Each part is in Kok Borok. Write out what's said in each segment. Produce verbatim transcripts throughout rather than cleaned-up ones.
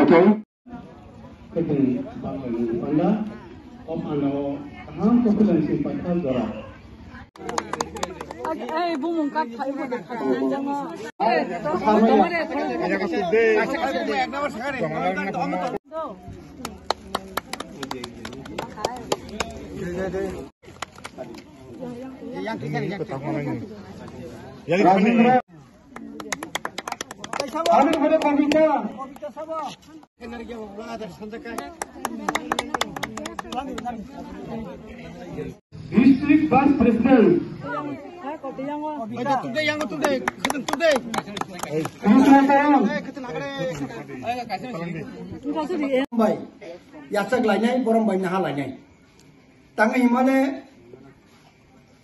Kaiting banglaini panda, o panda o kaham khe khwlainsing paikha jora. Ei, bumung kat khai bo de khai nangjamo. Rajendra. Rajendra Pandita. District Vice President. Bai, yachak lainai, borom bai naha lainai. Tangwi himale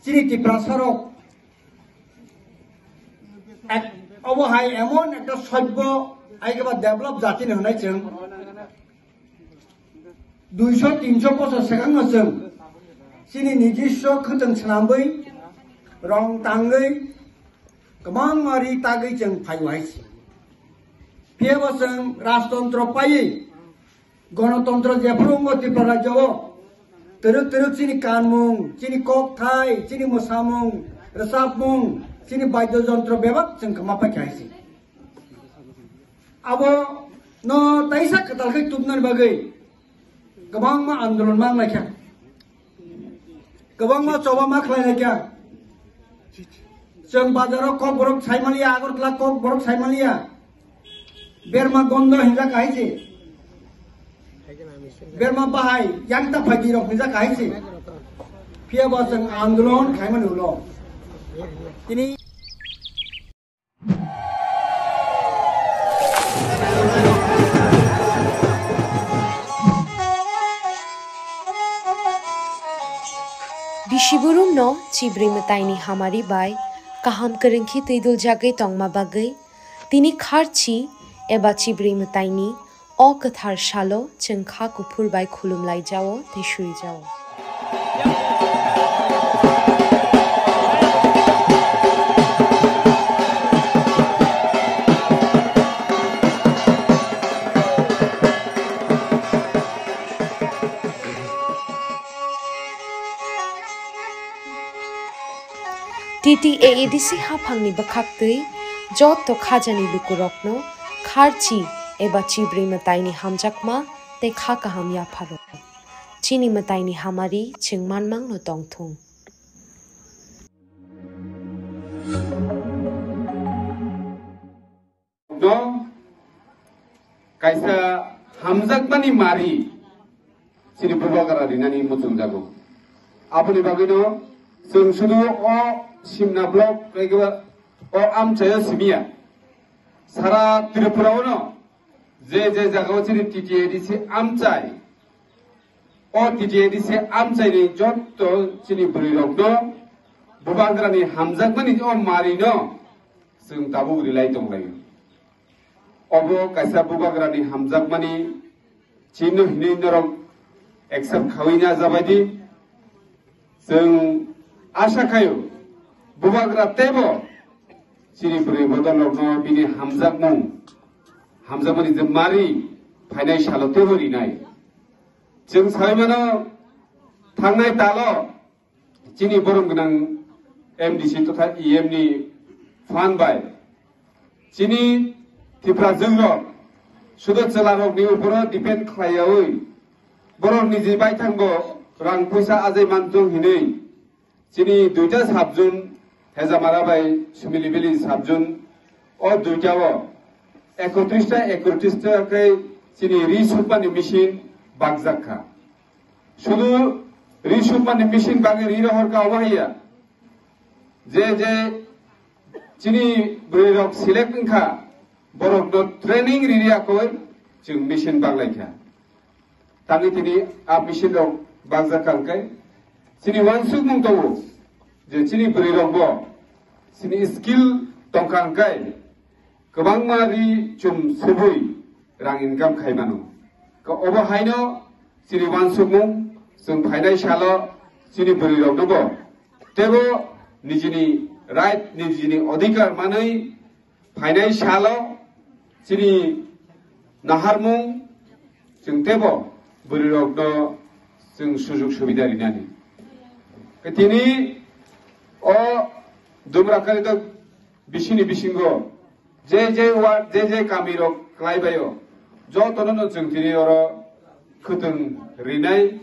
chini Tiprasa rok ek, obo hai emon ekta soibbo, ai khe ba develop jati ni hwnwi chwng duiso tinso bosor swkangno chwng chini nijiswo khwtwng swnamwi, rong tangwi, kwbangma ri tagwi chwng phaio hai se. Phiyaba chwng rajtontro paiwi, gonotontro jephuru wngo Tripura rajyo o, twrwk twrwk chini kanmung, chini kokthai, chini mwsamung, rwchapmung, chini baidyo jontro bebak chwng kwma paikha hai se. Abo no taisa kwtal khe tubnani bagwi kwbangma andolon ma wnglaikha, kwbangma choba ma khlailaikha. Chwng bazaro kok borok saimaliya, Agartala kok borok saimaliya. Berma gondo hinjak hai se. Berma bahai yang ta phaidi rok hinjak hai se. Phiyaba chwng andolon khaimani ulo. Tini Bisiburumno chibrwi mwtaini hamari bai kaham kwrwngkhe twiduljagwi tongma bagwi tini kharchi eba chibrwi mwtaini o kwthar salo chwng kha kuphur bai khulumlaijao tei suijao. T T A A D C haphangni bwkhaktwi joto khajani lukurokno kharchi eba chibrwi mwtaini hamjakma tei kha kaham yapharo. Chini mwtaini hamari chwng manmangno tongthung. No kaisa hamjakmani mari chini bubagra rinani muchungjago. Aboni bagwino chwng sudu o Simna block, o amchaio simiya, sara Tripura o no je je jagao chini T T A D C amchai, o T T A D C amchaini jotto chini bwrwirokno bubagrani hamjakmani o marino chwng tabuk rilai tonglaio. Obo kaisa bubagrani hamjakmani chino hinwi norok accept khawi na jabaidi. Chwng asa khaio bubagra teibo chini bwrwi bodolrokno bini hamjakmung, hamjakmani je mari phainai salo teibo rinai. Chwng sawi mano, thangnai talo chini borom gwnang M D C totha E M ni phan bai chini Tiprajwk rok sudo chwla rok ni uporo depend khlaiyawi borok niji baithang bo rang puisa ajai manthung hinwi chini duita sabjun Hejamara bai Sumili Valley sabjun o duita o ekotris ta ekotris ta khe chini ri sukmani machine bakjak kha. Sudu ri sukmani machine bagwi ri rohor ka obo haiya. Je je chini bwrwi rok select wngkha, borok no training riri akoi chwng machine baglaikha. Tangwi tini a machine rok bakjak kha hwnkhe chini uansukmung tongo je chini bwrwi rok bo chini skill tongkha hwnkhe kwbangma ri chum subui rang income khai mano. Ka obo haino chini uansukmung chwng phainai salo chini bwrwi rokno bo teibo nijini right, nijini odhikar manwi phainai salo chini naharmung, chwng teibo bwrwirokno chwng sujuk subida rinani. Tini o Dumrakari to bisini bisingo je je ward, je je kamirok kwlaibaio, jotono no chwng tini oro khwtwng rinai.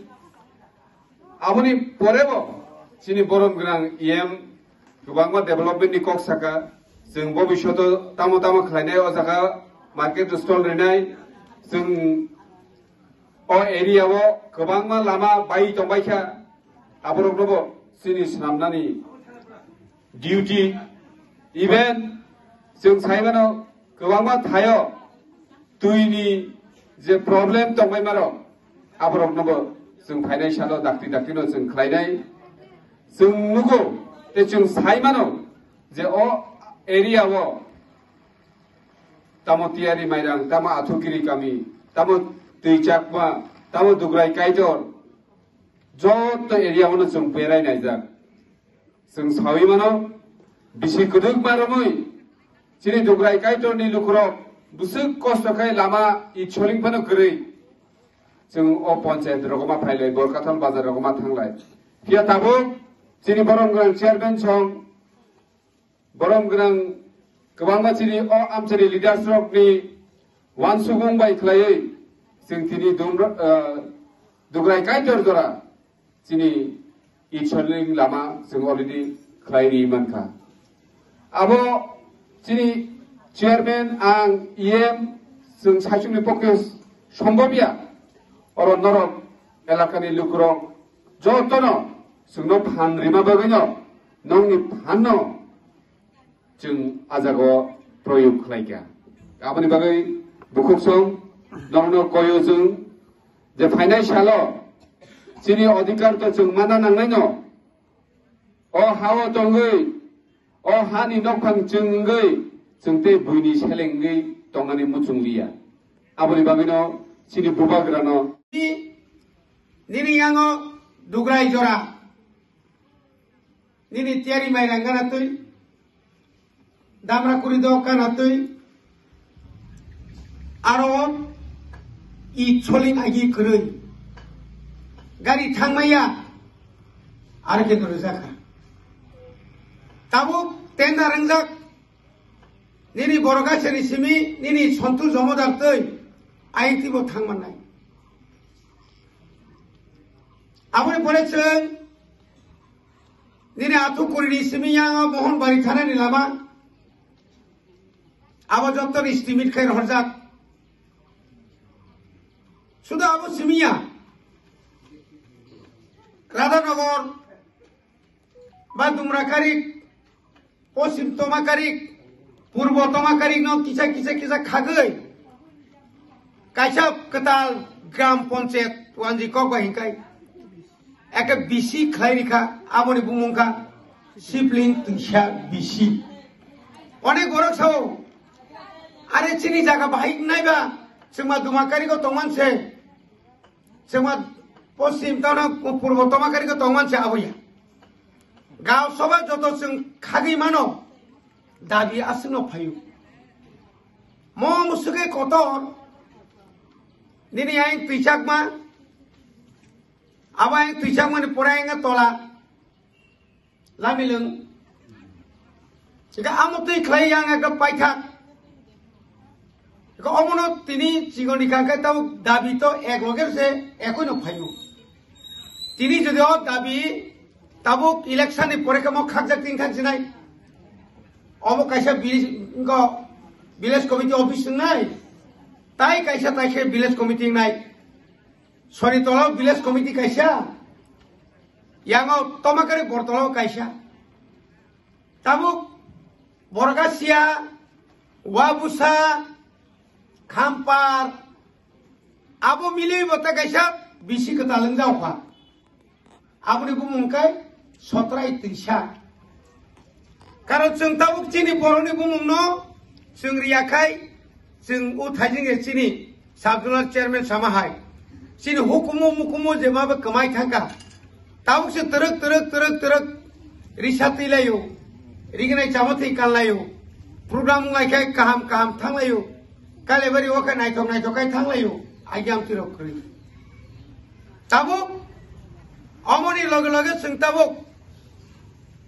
Aboni porebo chini borom gwnang E M kwbangma development ni kok saka, chwng bobishoto tamo tamo khlainai, o jaga market stall rinai, chwng o area o kwbangma lama bai tongbaikha, aboroknobo chini swnamnani duty. Even chwng saimano kwbangma thaio twini je problem tongbaimaro, aboroknobo chwng phainai salo dakti daktino chwng khlainai. Chwng nugo tei chwng saimano je o area o tamo Tiyari Mairang, tamo Athukiri kami, tamo Twi Chakma, tamo Dugrai Kaitor, joto area o no chwng berai naijak. Chwng sawi mano, bisi kwdwkma romwi chini Dugrai Kaitorni lukurok bwswk kosto khai lama itsoling phano kwrwi. Chwng o panchayat rogoma phailai, Borkathal bazar rogoma thanglai. Phiya tabuk chini borom gwnang chairman song, borom gwnang kwbangma chini o amchani leaders rokni wansukmung bai khlaiwi chwng tini Dum-, eh, Dugrai Kaitor jora chini itsoling lama chwng already khlai ri mankha. Abo chini chairman, ang E M, chwng saichungni pokhe sombobya, oro norok elakani lukurok jotono chwngno phan rima bagwino nongni phanno chwng a jagao proyog khlaikha. Aboni bagwi bukhuk song nongno koyo chwng je phainai salo chini odhikar to chwng mana nangnaino. O hao tongwi, o hani nokphang chwng wngwi chwng tei buini seleng wngwi tongnani muchung liya. Aboni bagwino chini bubagrano. Nini yango Dugrai jora. Nini Tiyari Mairang gana twi, Damrakuri do kana twi, aro itsoling agi kwrwi. Gari thangmaya, aro khe kwrwi jakha. Tabuk tender wngjak, nini borok aseni simi, nini Sontu Jomodar twi, I T bo thangmannai. Aboni pore chwng nini Athukuri ni simi yango Mohonbari thanani lama. Abo jotto estimate khai rohorjak. Sudu abo simi ya. Radhanagar ba Dumrakari Poschim Tomakarik, Purbo Tomakarik no kisa kisa kisa khagwi kaisa kwtal gram panchayat wanji kok bai hinkai. Eke bisi khlai rikha, aboni bumung kha Sibling Twisa bisi. Onek borok sao, are chini jaga bahai naiba, chwngma Dumakari go tongman se. Chwngma Poschim tana Purbo Tomakari go tongman se aboya. Gao soba joto chwng khagwi mano, dabi aswkno phaio. Mo musuke kotor, nini ayang twichakma, abo ayang twichakmani pore ayang tola. Lamilung. Ika amo twi khlai yang ekta paithak. Ika omono tini chigoni kangkhe tabuk dabi to ek loge se ekoi no phaio. Tini jodi o dabi tabuk election ni pore kamo khakjak tin khak jinai. Omo kaisa village, inko village committee office nai. Tai kaisa tai khe village committee nai. Sori tola village committee kaisa. Yango Tomakari Bortolo kaisa. Tabuk Borgasia, Wabusa, Khampar, abo milwi bo ta kaisa bisi kwtal wng jao kha. Aboni bumung khe Sotrai Twisa. Karon chwng tabuk chini borokni bumungno chwng riya khai, chwng o thaijing je chini sub zonal chairman sama hai. Chini hukumu mukumu je ma ba kwmai thangkha. Tabuk se twrwk, twrwk, twrwk, twrwk risa twi laio. Rignai chama thwi kan laio. Program wng lai khai kaham, kaham thang laio. Kalebari o khe naithok naithok khai thanglaio, agiam tirok kwrwi. Tabuk, omoni loge loge chwng tabuk,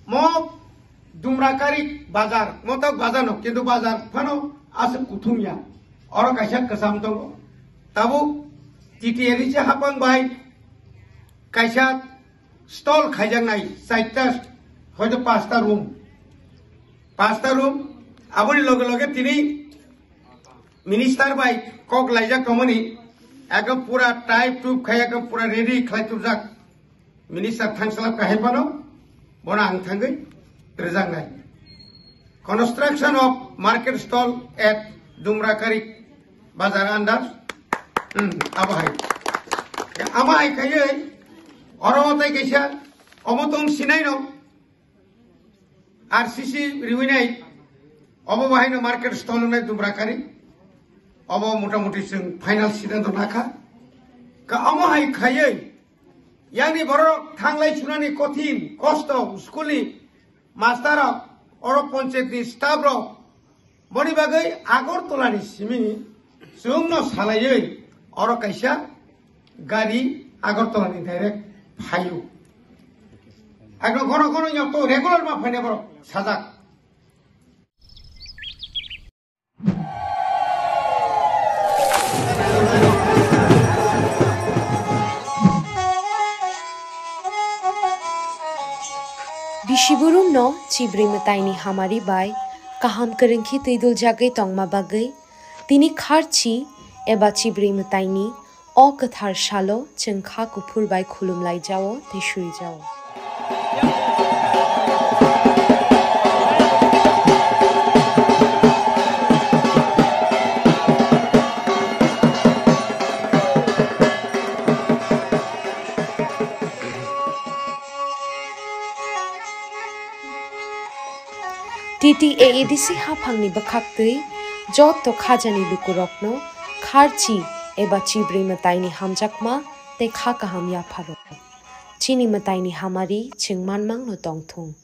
mo Dumrakari bazar, motok bazar no, kintu bazar phano aswk kuthum ya. Oro kaisa kwcham tongo. Tabuk, T T A D C hapang bai kaisa stall khaijaknai, chaita, hoito pasta room. Pasta room, aboni loge loge tini minister bai kok laijak tongmani, ekdom pura type tup khai, ekdom pura ready khlai tubjak. Minister thangsalap kahai phano, bono ang thangwi rwjaknai. Construction of market stall at Dumrakari Bazar under, hmm, abo hai. Amo hai khaiwi, oro tei kaisa, omo tong sinai no, R C C riwinai, obo bahaino market stall wngnai Dumrakari. Obo motamuti chwng final siddhanto nakha. Ka omo hai khaiwi, yani borok thanglai sunani kothin, kosto, school ni master rok, oro panchayat ni staff rok, boni bagwi Agartala ni simi chwngno salaiwi oro kaisa gari Agartala ni direct phaio. Ekdom gono gono yokto regular ma phaina borok sajak. Bisiburumno chibrwi mwtaini hamari bai kaham kwrwngkhe twiduljagwi tongma bagwi tini kharchi eba chibrwi mwtaini o kwthar salo chwng kha kuphur bai khulumlaijao tei suijao. T T A A D C haphangni bwkhaktwi joto khajani lukurokno kharchi eba chibrwi mwtaini hamjakma tei kha kaham yapharo. Chini mwtaini hamari chwng manmangno tongthung.